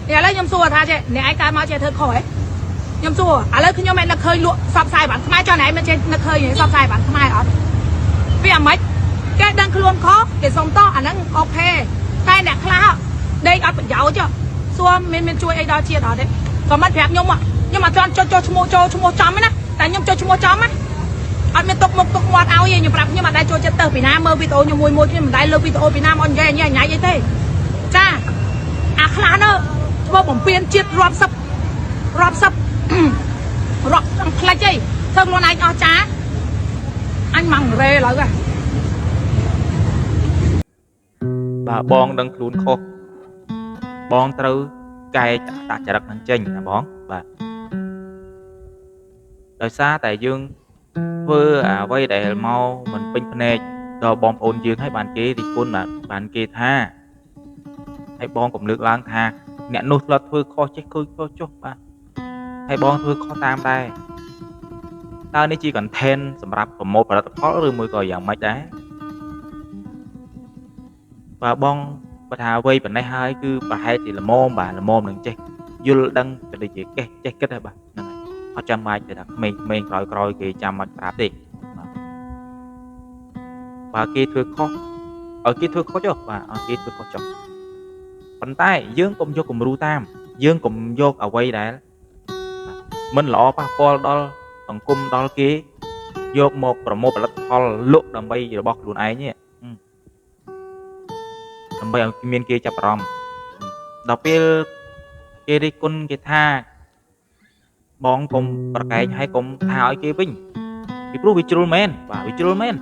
ឥឡូវខ្ញុំសួរថាចេះអ្នកឯងកើតមកចេះធ្វើខុសហ៎ខ្ញុំសួរឥឡូវខ្ញុំមិននឹកឃើញលក់សបផ្សាយបានខ្មែរចុះអ្នកឯងមិនចេះនឹកឃើញសបផ្សាយបានខ្មែរអត់វាអាម៉េចគេដឹងខ្លួនខុសគេសុំតោះអាហ្នឹងអូខេតែអ្នកខ្លះដេកអត់ប្រយោជន៍សួរមានជួយអីដល់ជាតិអត់ទេក៏មិនប្រាប់ខ្ញុំខ្ញុំអត់ទាន់ចុចចូលឈ្មោះចូលឈ្មោះចំណាតែខ្ញុំចុចឈ្មោះចំណាអត់មានទុកមុខទុកមាត់ឲ្យទេខ្ញុំប្រាប់ខ្ញុំអត់ដែលចូលចិត្តទៅពីណាមើលវីដេអូខ្ញុំមួយមួយខ្ញុំមិនដែលលើកវីដេអូពីណាមកនិយាយញ៉ៃញ៉ៃអីទេចាអាខ្លះនោះធ្វើបំពេញជាតិរាប់សិបរាប់សិបរាប់ផ្លិចអីធ្វើខ្លួនឯងអស់ចាអញម៉ងរេឡើយ បើបងដឹងខ្លួនខុសបងត្រូវកែតាចរិតនឹងចេញណាបងបាទដោយសារតែយើងធ្វើអ្វីដែលមកមិនពេញភ្នែកដល់បងប្អូនយើងហើយបានគេរិះគន់បានគេថាហើយបងកុំលើកឡើងថាអ្នកនោះធ្លាប់ធ្វើខុសចេះខុសចុះបាទហើយបងធ្វើខុសតាមដែរតើនេះជា content សម្រាប់ប្រម៉ូទផលិតផលឬមួយក៏យ៉ាងម៉េចដែរបើបងបើថាវ័យប៉ុណ្ណេះហើយគឺប្រហែលជាល្មមបាទល្មមនឹងចេះយល់ដឹងក៏ដូចជាកេះចេះគិតហើយបាទហ្នឹងហើយអត់ចាំបាច់ទៅថាក្មេងៗក្រោយៗគេចាំបាច់ប្រាប់ទេបាទបើគេធ្វើខុសឲ្យគេធ្វើខុសចុះបាទឲ្យគេធ្វើខុសចុះប៉ុន្តែយើងកុំយកគំរូតាមយើងកុំយកអ្វីដែលមិនល្អប៉ះពាល់ដល់សង្គមដល់គេយកមកប្រមូលផលិតផលលក់ដើម្បីរបស់ខ្លួនឯងនេះដើម្បីឲ្យមានគេចាប់អារម្មណ៍ដល់ពេលគេរិះគន់គេថាបងកុំប្រកែកហើយកុំថាឲ្យគេវិញពីព្រោះវាជ្រុលមែនបាទវាជ្រុលមែន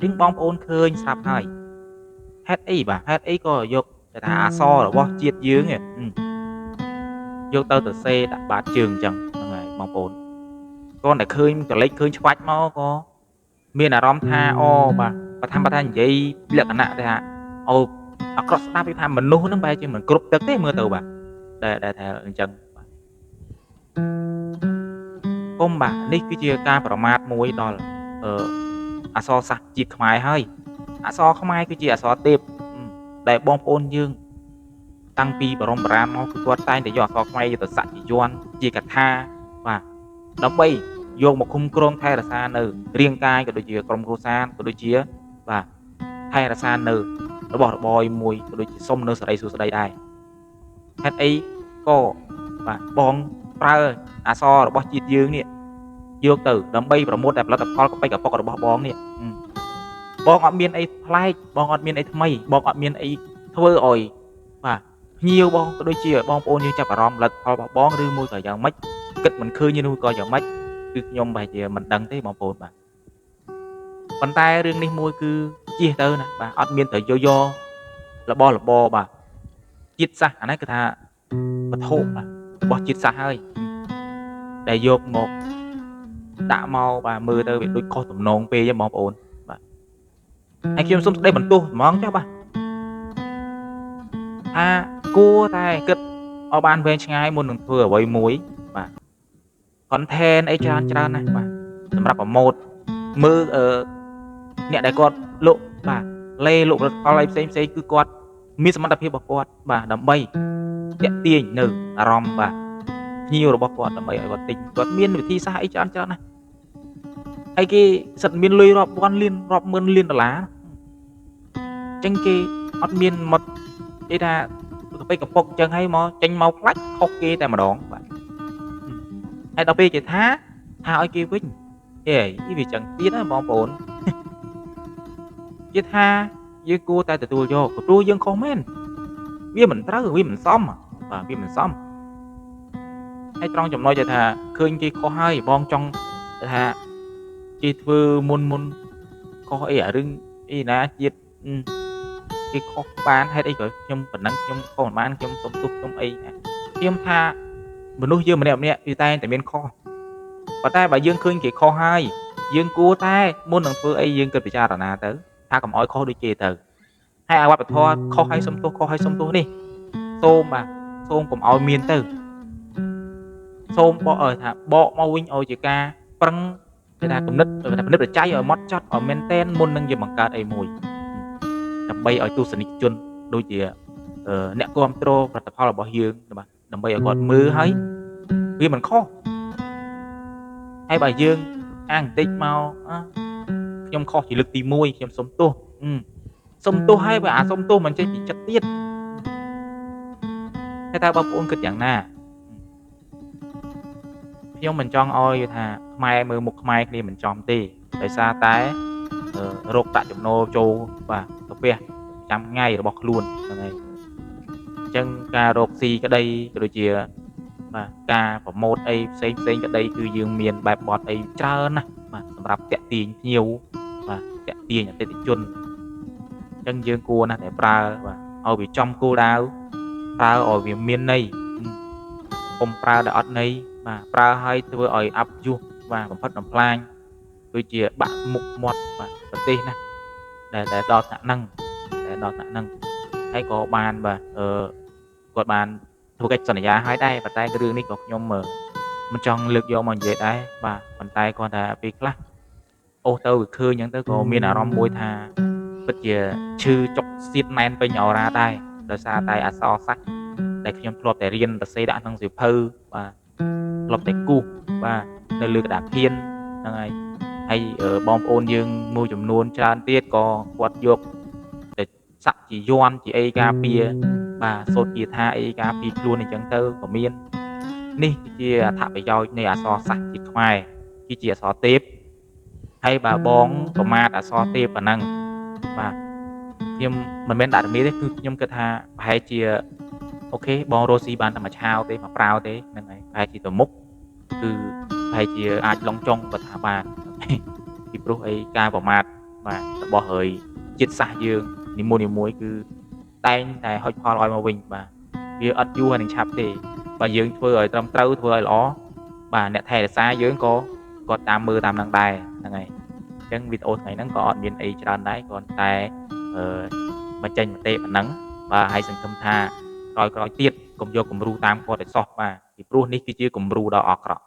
ជាងបងប្អូនឃើញស្រាប់ហើយហេតុអីបាទហេតុអីក៏យកតែថាអក្សររបស់ជាតិយើងយកទៅសរសេរដាក់បាតជើងអញ្ចឹងហ្នឹងហើយបងប្អូនគ្រាន់តែឃើញកលេចឃើញឆ្វាច់មកក៏មានអារម្មណ៍ថាអូបាទបើថានិយាយលក្ខណៈថាអូអាក្រក់ស្ដាប់វាថាមនុស្សហ្នឹងបែរជាមិនគ្រប់ទឹកទេមើលទៅបាទដែលថាអញ្ចឹងបាទកុំបាទនេះគឺជាការប្រមាថមួយដល់អក្សរសាស្ត្រជាតិខ្មែរហើយអក្សរខ្មែរគឺជាអក្សរទេពដែលបងប្អូនយើងតាំងពីបរមបុរាណមកគឺគាត់តែងតែយកអក្សរខ្មែរយកទៅសាក់ជាយ័ន្តជាកថាបាទដើម្បីយកមកឃុំគ្រងថែរក្សានៅរាងកាយក៏ដូចជាក្រុមគ្រួសារក៏ដូចជាបាទថែរក្សានៅរបស់របរមួយក៏ដូចជាសុំនៅសេរីសួស្តីដែរហេតុអីក៏បាទបងប្រើអក្សររបស់ជាតិយើងនេះយកទៅដើម្បីប្រមូលតែផលិតផលកប៉ិកកប៉ុករបស់បងនេះបងអត់មានអីប្លែកបងអត់មានអីថ្មីបងអត់មានអីធ្វើឲ្យបាទភ្ញៀវបងក៏ដូចជាបងប្អូនយើងចាប់អារម្មណ៍ផលិតផលរបស់បងឬមួយក៏យ៉ាងម៉េចគិតមិនឃើញឬក៏យ៉ាងម៉េចគឺខ្ញុំប្រហែលជាមិនដឹងទេបងប្អូនបាទប៉ុន្តែរឿងនេះមួយគឺជៀសទៅណាបាទអត់មានទៅយករបស់របរបាទជាតិសាសន៍អានេះគឺថាវត្ថុបាទរបស់ជាតិសាសន៍ហើយដែលយកមកដាក់មកបាទមើលទៅវាដូចខុសទំនងពេកហ្នឹងបងប្អូនបាទហើយខ្ញុំសូមស្ដីបន្ទោសហ្មងចុះបាទថាគួរតែគិតឲ្យបានវែងឆ្ងាយមុននឹងធ្វើអ្វីមួយបាទ content អីច្រើនណាស់បាទសម្រាប់ប្រម៉ូទមើលអ្នកដែលគាត់លក់បាទលេលក់ផលិតផលអីផ្សេងគឺគាត់មានសមត្ថភាពរបស់គាត់បាទដើម្បីទាក់ទាញនៅអារម្មណ៍បាទភ្ញៀវរបស់គាត់ដើម្បីឲ្យគាត់ទិញគាត់មានវិធីសាស្ត្រអីច្រើនណាស់ហើយគេសិតមានលុយរាប់ពាន់លានរាប់ម៉ឺនលានដុល្លារអញ្ចឹងគេអត់មានមកគេថាកប៉ិកកប៉ុកអញ្ចឹងហើយមកចេញមកផ្លាច់ខុសគេតែម្ដងបាទហើយដល់ពេលគេថាឲ្យគេវិញអេវាចឹងទៀតណាបងប្អូនគេថាយើងគួរតែទទួលយកព្រោះយើងខុសមែនវាមិនត្រូវវាមិនសមបាទវាមិនសមហើយត្រង់ចំណុចដែលថាឃើញគេខុសហើយបងចង់ថាគេធ្វើមុនខុសអីអារឿងអីណាជាតិគេខុសបានហេតុអីក៏ខ្ញុំប៉ុណ្ណឹងខ្ញុំខុសមិនបានខ្ញុំសុំទោសខ្ញុំអីខ្ញុំថាមនុស្សយើងម្នាក់ៗវាតែងតែមានខុសប៉ុន្តែបើយើងឃើញគេខុសហើយយើងគួរតែមុននឹងធ្វើអីយើងគិតពិចារណាទៅថាកុំឲ្យខុសដូចគេទៅហើយអាវប្បធម៌ខុសហើយសុំទោសខុសហើយសុំទោសនេះសូមបាទសូមកុំឲ្យមានទៅសូមបកឲ្យថាបកមកវិញឲ្យជាការប្រឹងគេថាគំនិតថាពិនិត្យបច្ច័យឲ្យម៉ត់ចត់ឲ្យមែនតែនមុននឹងយើងបង្កើតអីមួយដើម្បីឲ្យទស្សនិកជនដូចជាអ្នកគាំទ្រផលិតផលរបស់យើងបាទ ដើម្បីឲ្យគាត់មើលហើយវាមិនខុសហើយបើយើងអាងបន្តិចមកខ្ញុំខុសជាលើកទី1ខ្ញុំសុំទោសសុំទោសហើយបើអាសុំទោសមិនចេះពីចិត្តទៀតតែតើបងប្អូនគិតយ៉ាងណាខ្ញុំមិនចង់ឲ្យថាខ្មែរមើលមុខខ្មែរគ្នាមិនចំទេដោយសារតែរោគប្រាក់ចំណូលចូលបាទកាពះចាំថ្ងៃរបស់ខ្លួនហ្នឹងហើយអញ្ចឹងការរកស៊ីក្តីក៏ដូចជាបាទការប្រម៉ូតអីផ្សេងផ្សេងក្តីគឺយើងមានបែបបត់អីច្រើនណាស់បាទសម្រាប់តាក់ទាញភ្ញៀវបាទតាក់ទាញអតិថិជនអញ្ចឹងយើងគួរណាស់តែប្រើបាទឲ្យវាចំគោលដៅប្រើឲ្យវាមានន័យកុំប្រើដែលអត់ន័យបាទប្រើឲ្យធ្វើឲ្យអាប់យុសបាទបំផិតបំផ្លាញដូចជាបាក់មុខមាត់បាទប្រទេសណាដែលដល់ថ្នាក់ហ្នឹងដែលដល់ថ្នាក់ហ្នឹងហើយក៏បានបាទគាត់បានធ្វើកិច្ចសន្យាឲ្យដែរប៉ុន្តែរឿងនេះក៏ខ្ញុំមិនចង់លើកយកមកនិយាយដែរបាទប៉ុន្តែគាត់ថាពេលខ្លះអូសទៅវាឃើញអញ្ចឹងទៅក៏មានអារម្មណ៍មួយថាពិតជាឈឺចុកសៀតណែនពេញអរ៉ាដែរដោយសារតែអក្សរសាស្ត្រដែលខ្ញុំធ្លាប់តែរៀនសរសេរដាក់ក្នុងសៀវភៅបាទធ្លាប់តែគូសបាទនៅលើក្តារខៀនហ្នឹងហើយហើយបងប្អូនយើងមួយចំនួនច្រើនទៀតក៏គាត់យកតែសាក់ជាយ័ន្តជាអីការពារបាទសូត្រគាថាអីការពារខ្លួនអញ្ចឹងទៅក៏មាននេះគឺជាអត្ថប្រយោជន៍នៃអក្សរសាស្ត្រជាតិខ្មែរគឺជាអក្សរទេពហើយបើបងប្រមាថអក្សរទេពប៉ុណ្ណឹងបាទខ្ញុំមិនមែនដាក់រមៀទេគឺខ្ញុំគិតថាប្រហែលជាអូខេបងរស់ស៊ីបានតែមួយឆាវទេមួយប្រាវទេហ្នឹងហើយប្រហែលជាទៅមុខគឺប្រហែលជាអាចឡងចុងគាត់ថាបានពីព្រោះអីការប្រមាថបាទរបស់ហើយជាតិសាសន៍យើងនីមួយៗគឺតែងតែហុចផលឲ្យមកវិញបាទវាអត់យូរហើយនឹងឆាប់ទេបើយើងធ្វើឲ្យត្រឹមត្រូវធ្វើឲ្យល្អបាទអ្នកថែរក្សាយើងក៏គាត់តាមមើលតាមនឹងដែរហ្នឹងហើយអញ្ចឹងវីដេអូថ្ងៃហ្នឹងក៏អត់មានអីច្រើនដែរគ្រាន់តែបញ្ចេញមតិប៉ុណ្ណឹងបាទហើយសង្ឃឹមថាក្រោយៗទៀតកុំយកគំរូតាមគាត់ឲ្យសោះបាទពីព្រោះនេះគឺជាគំរូដ៏អាក្រក់